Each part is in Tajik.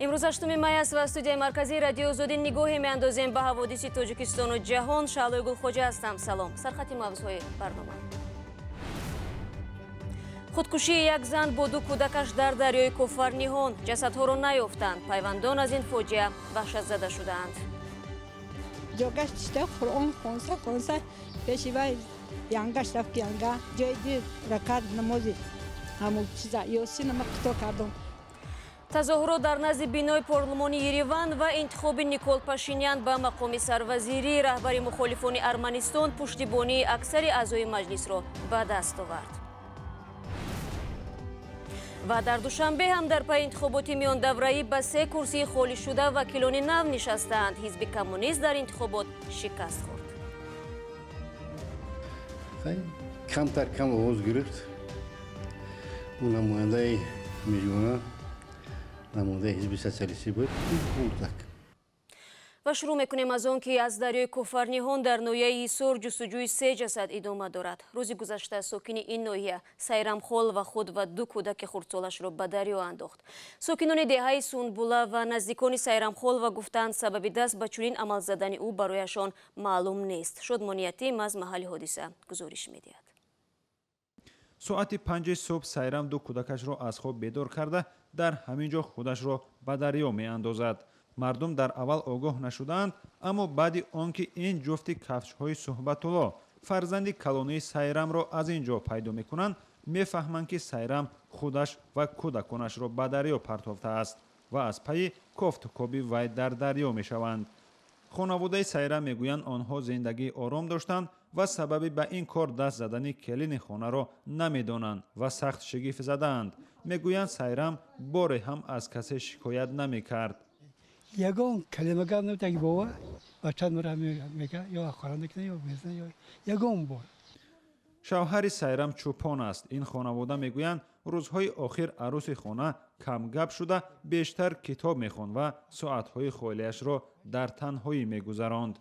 Имрӯз 8 май аст ва студияи марказии Радиои Озодӣ нигоҳе меандозем ба ҳаводиси Тоҷикистону ҷаҳон. Шаълои Гулхоҷа ҳастам. Салом. Сархати мавзӯъҳои барнома. Худкушии як зан бо ду кӯдакаш дар дарёи Кофарниҳон. Ҷасадҳоро наёфтанд. Пайвандон аз ин фоҷиа ваҳшатзада шудаанд. Ҷогаш чита Қуръон хонса хонса пеши вай янгаш рафт, янга ҷои ди ракат намози ҳамун чиза ёсина ма қито кардам. Тазоҳурот дар назди бинои парлумони Ереван ва интихоби Никол Пашинян ба мақоми сарвазирӣ. Раҳбари мухолифони Арманистон пуштибонии аксари аъзои маҷлисро ба даст овард. Ва дар Душанбе ҳам дар пайи интихоботи миёндавраӣ ба се курсии холӣ шуда вакилони нав нишастаанд. Ҳизби коммунист дар интихобот шикаст хӯрд. Камтар кам овоз гирифт. Ӯ намояндаи мижгона, намояндаи ҳизби социалистӣ буд. Бурдак. Ва шурӯъ мекунем аз он ки аз дарёи Кофарниҳон дар ноҳияи Ҳисор ҷустуҷӯи се ҷасад идома дорад. Рӯзи гузашта сокини ин ноҳия Сайрамхолова худ ва ду кӯдаки хурдсолашро ба дарё андохт. Сокинони деҳаи Сунбула ва наздикони Сайрамхолова гуфтанд, сабаби даст ба чунин амал задани ӯ барояшон маълум нест. Шодмони Ятим аз маҳалли ҳодиса гузориш медиҳад. Соати 5 субҳ Сайрам ду кӯдакашро аз хоб бедор карда, дар ҳамин ҷо худашро ба дарё меандозад. Мардум дар аввал огоҳ нашудаанд, аммо баъди он ки ин ҷуфти кафшҳои Суҳбатулло, фарзанди калонии Сайрамро аз ин ҷо пайдо мекунанд, мефаҳманд, ки Сайрам худаш ва кӯдаконашро ба дарё партофтааст ва аз пайи кофтукоби вай дар дарё мешаванд. Хонаводаи Сайрам мегӯянд, онҳо зиндагии ором доштанд ва сабаби ба ин кор даст задани келини хонаро намедонанд ва сахт шигифт задаанд. Мегӯянд, Сайрам боре ҳам аз касе шикоят намекард. Ягон калима гап намекунад, ки бова бачаат мара мега ё ҳақорат мекунад, ё мезанад, ё ягон бор. Шавҳари Сайрам чӯпон аст. Ин хонавода мегӯянд, рӯзҳои охир арӯси хона камгап шуда, бештар китоб мехонд ва соатҳои холиашро дар танҳоӣ мегузаронд.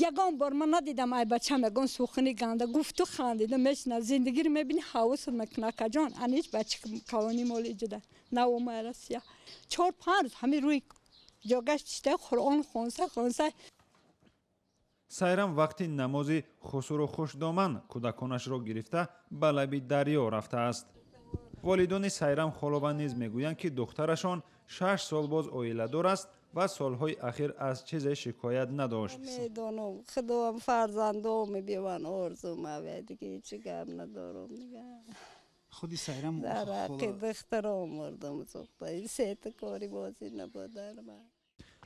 Ягон бор ман надидам ай бачам ягон сухани ганда гуфту хандида мешинад. Зиндагиро мебини, ҳавасат мекунад, акаҷон. Ан ҳеҷ бача калони моли ҷуда навомай Россия. 4-5 рӯз ҳамин рӯи ҷогаш чита Қуръон хонса хонса. Сайрам вақти намози хусуру хушдоман кӯдаконашро гирифта ба лаби дарё рафтааст. Волидони Сайрам Холова низ мегӯянд, ки духтарашон 6 сол боз оиладор аст ва солҳои ахир аз чизе шикоят надошт. Медонам, худоам фарзандом биван орзумаве, дига ҳеҷ гап надорам дига. Худи Сайрам дар ҳаққи духтаром мурдам сӯхта, сета кори бозӣ набудар ман.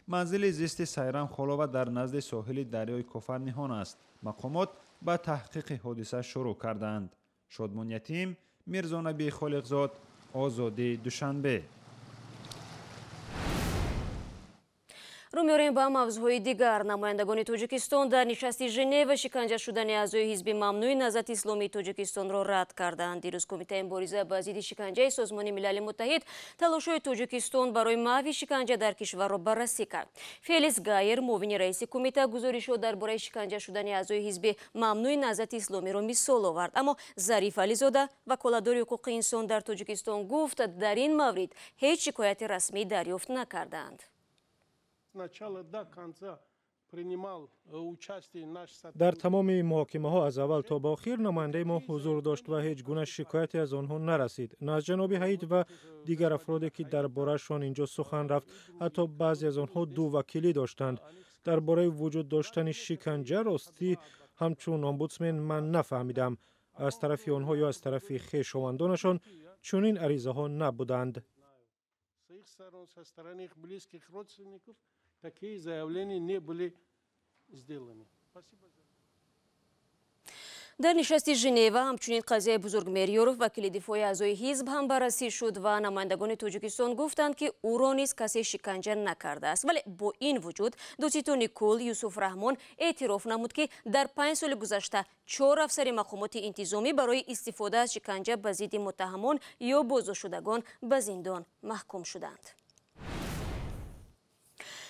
Манзили зисти Сайрам Холова дар назди соҳили дарёи Кофарниҳон аст. Мақомот ба таҳқиқи ҳодиса шурӯъ кардаанд. Шодмон Ятим, Мирзонаби Холиқзод, Озодӣ, Душанбе. Рӯ меорем ба мавзӯъҳои дигар. Намояндагони Тоҷикистон дар нишасти Женева шиканҷа шудани аъзои ҳизби мамнӯи Наҳзати Исломии Тоҷикистонро рад карданд. Дирӯз Кумитаи мубориза ба зидди шиканҷаи Созмони Милали Муттаҳид талошҳои Тоҷикистон барои маҳви шиканҷа дар кишварро баррасӣ кард. Феликс Гайер, муовини раиси кумита, гузоришҳо дар бораи шиканҷа шудани аъзои ҳизби мамнӯи Наҳзати Исломиро мисол овард. Аммо Зариф Ализода, ваколатдори ҳуқуқи инсон дар Тоҷикистон, гуфт, дар ин маврид ҳеҷ шикояти расмӣ дарёфт накардаанд. Дар тамоми муҳокимаҳо аз аввал то ба охир намояндаи мо ҳузур дошт ва ҳеҷ гуна шикояте аз онҳо нарасид. На аз ҷаноби Ҳаид ва дигар афроде, ки дар бораашон инҷо сухан рафт. Ҳатто баъзе аз онҳо ду вакилӣ доштанд. Дар бораи вуҷуд доштани шиканҷа ростӣ ҳамчун омбудсмен ман нафаҳмидам. Аз тарафи онҳо ё аз тарафи хешовандонашон чунин аризаҳо набуданд. Такие заявления не были сделаны. Дар нишасти Женева ҳамчунин қазияи Бузургмеҳр Ёров, вакили дифои аъзои ҳизб, ҳам баррасӣ шуд ва намояндагони Тоҷикистон гуфтанд, ки ӯро низ касе шиканҷа накардааст. Вале бо ин вуҷуд додситони кул Юсуф Раҳмон эътироф намуд, ки дар 5 соли гузашта 4 афсари мақомоти интизомӣ барои истифода аз шиканҷа ба зидди муттаҳамон ё боздоштшудагон ба зиндон маҳкум шуданд.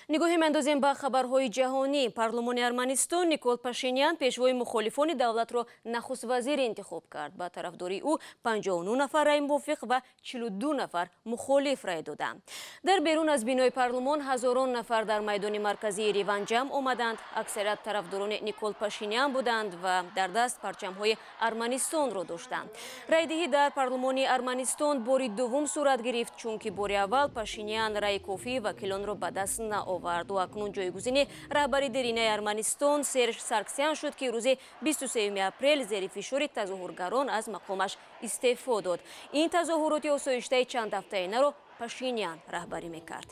Нигоҳе меандозем ба хабарҳои ҷаҳонӣ. Парлумони Арманистон Никол Пашинян, пешвои мухолифони давлатро, нахуствазир интихоб кард. Ба тарафдории ӯ 59 нафар рай мувофиқ ва 42 нафар мухолиф рай доданд. Дар берун аз бинои парлумон ҳазорон нафар дар майдони марказии Ереван ҷамъ омаданд. Аксарият тарафдорони Никол Пашинян буданд ва дар даст парчамҳои Арманистонро доштанд. Райдиҳӣ дар парлумони Арманистон бори дуввум сурат гирифт, чунки бори аввал Пашинян раи кофии вакилонро ба даст наовард. Ӯ акнун ҷойгузини раҳбари деринаи Арманистон Серж Сарксян шуд, ки рӯзи 23 апрел зери фишори тазоҳургарон аз мақомаш истеъфо дод. Ин тазоҳуроти осоиштаи чанд ҳафтаинаро Пашинян раҳбарӣ мекард.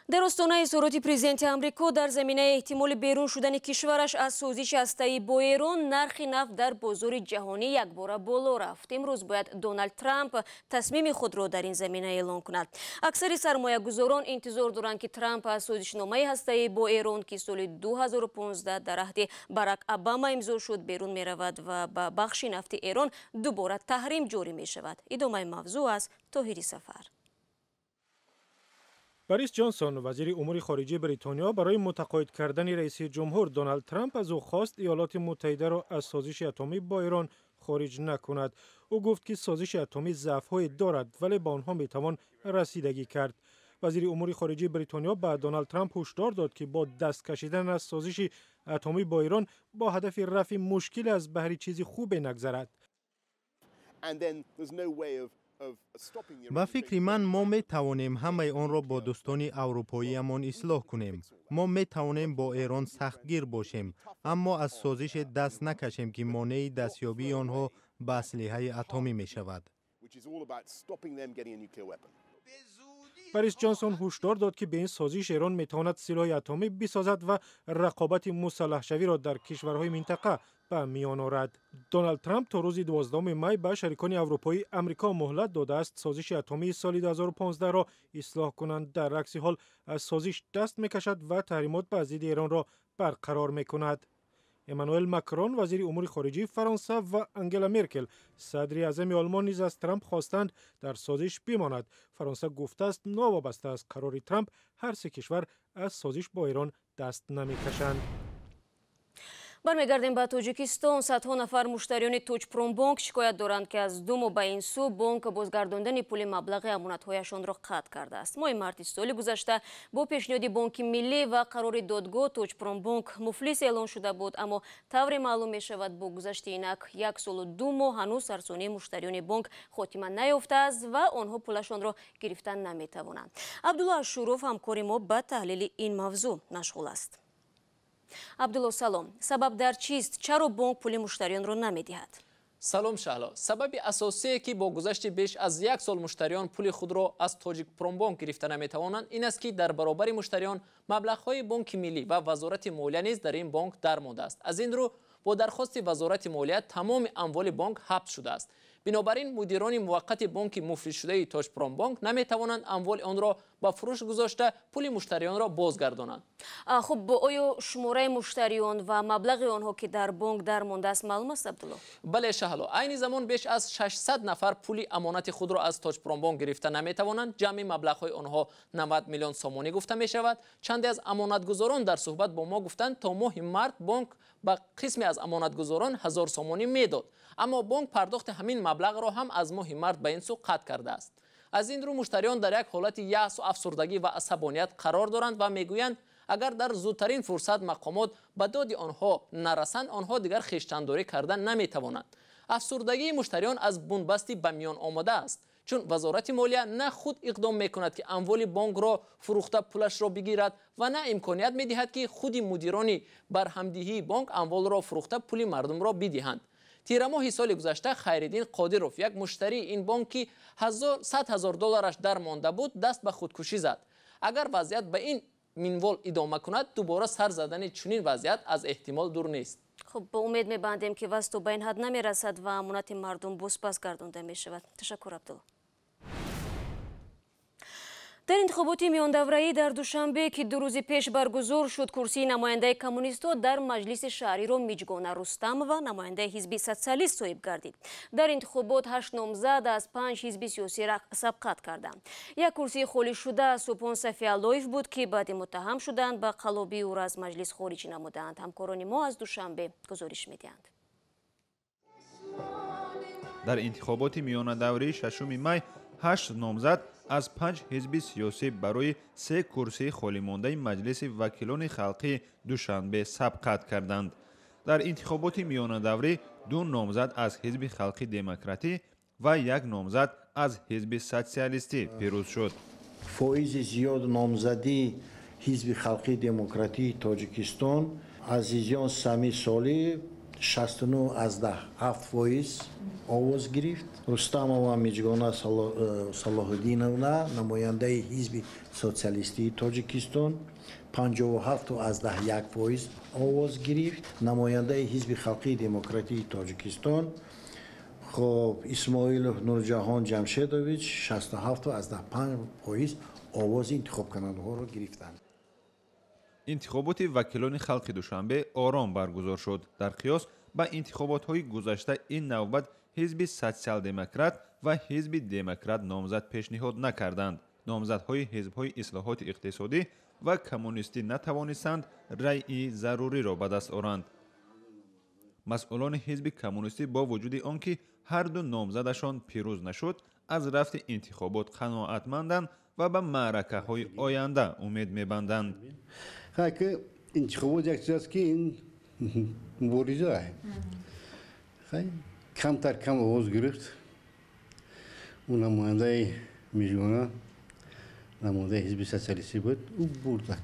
Дар остонаи изҳороти президенти Амрико дар заминаи эҳтимоли берун шудани кишвараш аз созиши ҳастаӣ бо Эрон, нархи нафт дар бозори ҷаҳонӣ якбора боло рафт. Имрӯз бояд Доналд Трамп тасмими худро дар ин замина эълон кунад. Аксари сармоягузорон интизор доранд, ки Трамп аз созишномаи ҳастаӣ бо Эрон, ки соли 2015 дар аҳди Барак Обама имзо шуд, берун меравад ва ба бахши нафти Эрон дубора таҳрим ҷорӣ мешавад. Идомаи мавзӯъ аз Тоҳири Сафар. Борис Ҷонсон, вазири умури хориҷии Бритониё, барои мутақоид кардани раиси ҷумҳур Доналд Трамп аз ӯ хост Иёлоти Муттаҳидаро аз созиши атомӣ бо Эрон хориҷ накунад. Ӯ гуфт, ки созиши атомӣ заъфҳое дорад, вале ба онҳо метавон расидагӣ кард. Вазири умури хориҷии Бритониё ба Доналд Трамп ҳушдор дод, ки бо даст кашидан аз созиши атомӣ бо Эрон бо ҳадафи рафъи мушкил аз баҳри чизи хубе нагзарад. Ба фикри ман, мо метавонем ҳамаи онро бо дӯстони аврупоиямон ислоҳ кунем. Мо метавонем бо Эрон сахтгир бошем, аммо аз созише даст накашем, ки монеи дастёбии онҳо ба аслиҳаи атомӣ мешавад. Борис Ҷонсон ҳушдор дод, ки бе ин созиш Эрон метавонад силоҳи атомӣ бисозад ва рақобати мусаллаҳшавиро дар кишварҳои минтақа ба миён орад. Доналд Трамп то рӯзи 12 май ба шарикони аврупоии Амрико муҳлат додааст созиши атомии соли 2015-ро ислоҳ кунанд. Дар акси ҳол аз созиш даст мекашад ва таҳримот ба зидди Эронро барқарор мекунад. Эммануэл Макрон, вазири умури хориҷии Фаронса, ва Ангела Меркел, садри аъзами Олмон, низ аз Трамп хостанд дар созиш бимонад. Фаронса гуфтааст, новобаста аз қарори Трамп, ҳар се кишвар аз созиш бо Эрон даст намекашанд. Бармегардем ба Тоҷикистон. Садҳо нафар муштариёни Тоҷпромбонк шикоят доранд, ки аз 2 моҳ ба ин сӯ бонк бозгардондани пули маблағи амонатҳояшонро қатъ кардааст. Моҳи марти соли гузашта бо пешниҳоди Бонки Миллӣ ва қарори додгоҳ Тоҷпромбонк муфлис эълон шуда буд, аммо тавре маълум мешавад, бо гузашти инак 1 солу 2 моҳ ҳанӯз сарсонии муштариёни бонк хотима наёфтааст ва онҳо пулашонро гирифта наметавонанд. Абдулло Ашуров, ҳамкори мо, ба таҳлили ин мавзӯъ машғул аст. Абдулло, салом. Сабаб дар чист? Чаро бонк пули муштариёнро намедиҳад? Салом, Шаҳло. Сабаби асосие, ки бо гузашти беш аз 1 сол муштариён пули худро аз Тоҷикпромбонк гирифта наметавонанд, ин аст, ки дар баробари муштариён маблағҳои Бонки Миллӣ ва Вазорати молия низ дар ин бонк дармондааст. Аз ин рӯ бо дархости Вазорати молия тамоми амволи бонк ҳабс шудааст. Бинобар ин мудирони муваққати бонки муфлисшудаи Тоҷпромбонк наметавонанд амволи онро ба фурӯш гузошта пули муштариёнро бозгардонанд. Хуб, оё шумораи муштариён ва маблағи онҳо, ки дар бонк дармондааст, маълум аст, Абдулло? Бале, Шаҳло. Айни замон беш аз 600 нафар пули амонати худро аз Тоҷпромбонк гирифта наметавонанд. Ҷамъи маблағҳои онҳо 90 миллион сомонӣ гуфта мешавад. Чанде аз амонатгузорон дар суҳбат бо мо гуфтанд, то моҳи март бонк ба қисме аз амонатгузорон 1000 сомонӣ медод, аммо бонк пардохти ҳамин маблағро ҳам аз моҳи март ба ин сӯ қатъ кардааст. Аз ин рӯ муштариён дар як ҳолати яъсу афсурдагӣ ва асабоният қарор доранд ва мегӯянд, агар дар зудтарин фурсат мақомот ба доди онҳо нарасанд, онҳо дигар хештандорӣ карда наметавонанд. Афсурдагии муштариён аз бунбасти ба миён омадааст, чун Вазорати молия на худ иқдом мекунад, ки амволи бонкро фурӯхта пулашро бигирад, ва на имконият медиҳад, ки худи мудирони барҳамдиҳии бонк амволро фурӯхта пули мардумро бидиҳанд. Тирамоҳи соли гузашта Хайриддин Қодиров, як муштарии ин бонк, ки 100 000 доллараш дармонда буд, даст ба худкушӣ зад. Агар вазъият ба ин минвол идома кунад, дубора сар задани чунин вазъият аз эҳтимол дур нест. Хуб, бо умед мебандем, ки вазъ то ба ин ҳад намерасад ва амонати мардум бозпас гардонда мешавад. Ташаккур, Абдулло. Дар интихоботи миёндавраӣ дар Душанбе, ки 2 рӯзи пеш баргузор шуд, курсии намояндаи коммунистҳо дар маҷлиси шаҳриро Миҷгона Рустамова, намояндаи ҳизби социалист, соҳиб гардид. Дар интихобот 8 номзад аз 5 ҳизби сиёсӣ сабқат карданд. Як курсии холӣ шуда Субҳон Сафиаллоев буд, ки баъди муттаҳам шуданд ба қаллобии ӯро аз маҷлис хориҷ намуданд. Ҳамкорони мо аз Душанбе гузориш медиҳанд. Дар интихоботи миёнадаврии 6 май 8 номзад аз 5 ҳизби сиёсӣ барои 3 курсии холимондаи маҷлиси вакилони халқии Душанбе сабқат карданд. Дар интихоботи миёнадаврӣ 2 номзад аз ҳизби халқи демократӣ ва 1 номзад аз ҳизби социалистӣ пирӯз шуд. Фоизи зиёд номзадии ҳизби халқии демократии Тоҷикистон Азизён Сами Солиев 69,7% овоз гирифт. Рустамова Миҷгона Салоҳиддиновна, намояндаи ҳизби социалистии Тоҷикистон, 57,1% овоз гирифт. Намояндаи ҳизби халқии демократии Тоҷикистон хоб Исмоилов Нурҷаҳон Ҷамшедович 67,5% овози интихобкунандаҳоро гирифтанд. Интихоботи вакилони халқи Душанбе ором баргузор шуд. Дар қиёс ба интихоботҳои гузашта ин навбат ҳизби социал-демократ ва ҳизби демократ номзад пешниҳод накарданд. Номзадҳои ҳизбҳои ислоҳоти иқтисодӣ ва коммунистӣ натавонистанд раъи заруриро ба даст оранд. Масъулони ҳизби коммунистӣ бо вуҷуди он ки ҳар ду номзадашон пирӯз нашуд, аз рафти интихобот қаноатманданд ва ба маъракаҳои оянда умед мебанданд. Ки интихобот як чиз аст, ки ин мубориза камтар кам овоз гирифт. Ӯ намояндаи Миҷгона, намояндаи ҳизби социалистӣ буд, ӯ бурдак.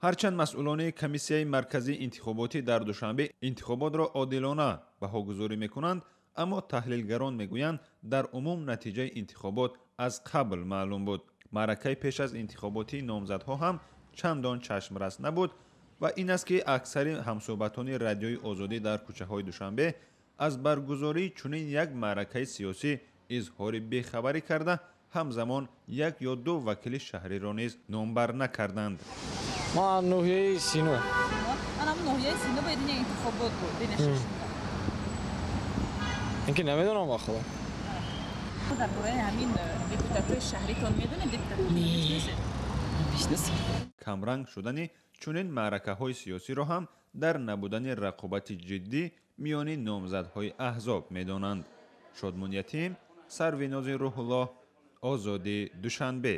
Ҳарчанд масъулони комиссияи марказии интихоботӣ дар Душанбе интихоботро одилона баҳогузорӣ мекунанд, аммо таҳлилгарон мегӯянд, дар умум натиҷаи интихобот аз қабл маълум буд. Маъракаи пеш аз интихоботии номзадҳо ҳам чандон чашмрас набуд ва ин аст, ки аксари ҳамсӯҳбатони радиои Озодӣ дар кӯчаҳои Душанбе аз баргузории чунин як маъракаи сиёсӣ изҳори бехабарӣ карда, ҳамзамон як ё ду вакили шаҳриро низ номбар накарданд. Ман ноҳияи Сино. Манам ноҳияи Сино ба ин интихобот буд. Ин ки намедонам ба худо. Дар бораи ҳамин депутатҳои шаҳритон медонед? Депутатҳо камранг шудани чунин маъракаҳои сиёсиро ҳам дар набудани рақобати ҷиддӣ миёни номзадҳои аҳзоб медонанд. Шодмон Ятим, Сарвинози Рӯҳуллоҳ, Озодӣ, Душанбе.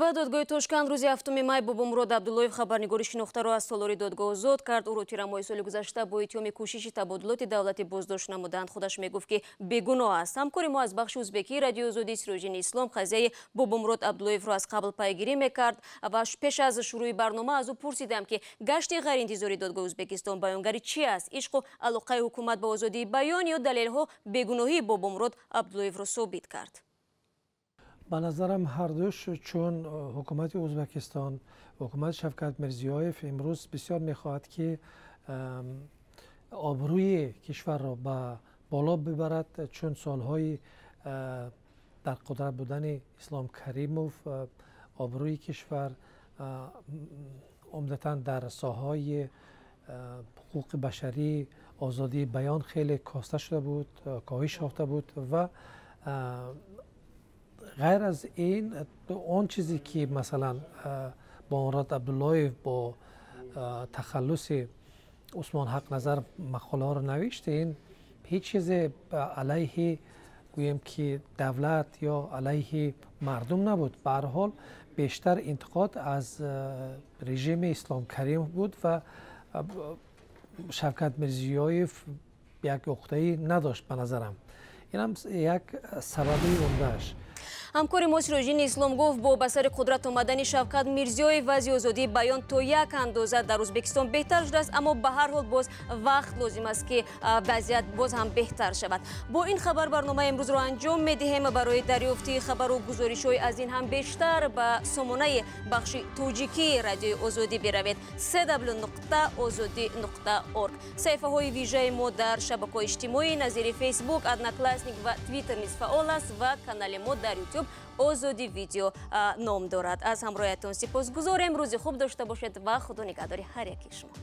Ва додгоҳи Тошканд рӯзи 7 май Бобомурод Абдуллоев, хабарнигори шинохтаро аз толори додгоҳ озод кард. Ӯро тирамоҳи соли гузашта бо иттиҳоми кӯшиши табодулоти давлатӣ боздошт намуданд. Худаш мегуфт, ки бегуноҳ аст. Ҳамкори мо аз бахши узбекии радиои Озодӣ Сироҷини Ислом қазияи Бобомурод Абдуллоевро аз қабл пайгирӣ мекард ва пеш аз шурӯи барнома аз ӯ пурсидам, ки гашти ғайриинтизори додгоҳи Ӯзбекистон баёнгари чӣ аст? Ишқу алоқаи ҳукумат ба озодии баён ё далелҳо бегуноҳии Бобомурод Абдуллоевро собит кард? Ба назарам ҳардуш, чун ҳукумати Ӯзбекистон, ҳукумати Шавкат Мирзиёев имрӯз бисёр мехоҳад, ки обрӯи кишварро ба боло бибарад, чун солҳои дар қудрат будани Ислом Каримов обрӯи кишвар умдатан дар соҳаҳои ҳуқуқи башарӣ, озодии баён хеле коста шуда буд, коҳиш ёфта буд ва ғайр аз ин он чизе ки масалан Бобомурод Абдуллоев бо тахаллуси Усмон Ҳақназар мақолаҳоро навишт, ин ҳеҷ чизе алайҳи гӯем ки давлат ё алайҳи мардум набуд. Ба ҳар ҳол бештар интиқод аз режими Ислом Каримов буд ва Шавкат Мирзиёев як уқдаӣ надошт ба назарам. Инам як сабаби умдааш. Ҳамкори мо Сироҷини Ислом гуфт, бо ба сари қудрат омадани Шавкат Мирзиёев вазъи озодии баён то як андоза дар Ӯзбекистон беҳтар шудааст, аммо ба ҳар ҳол боз вақт лозим аст, ки вазъият боз ҳам беҳтар шавад. Бо ин хабар барномаи имрӯзро анҷом медиҳем. Барои дарёфти хабару гузоришҳои аз ин ҳам бештар ба сомонаи бахши тоҷикии радиои Озодӣ биравед: cw.ozodi.org. Саҳифаҳои вижаи мо дар шабакаҳои иҷтимоӣ назири Фейсбук, Одноклассник ва Твиттер низ фаъол аст ва канали мо дар Ютуб. YouTube Озодӣ Видео ном дорад. Аз ҳамроҳиятон сипосгузорем. Рӯзи хуб дошта бошед ва Худо нигаҳдори ҳар яки шумо.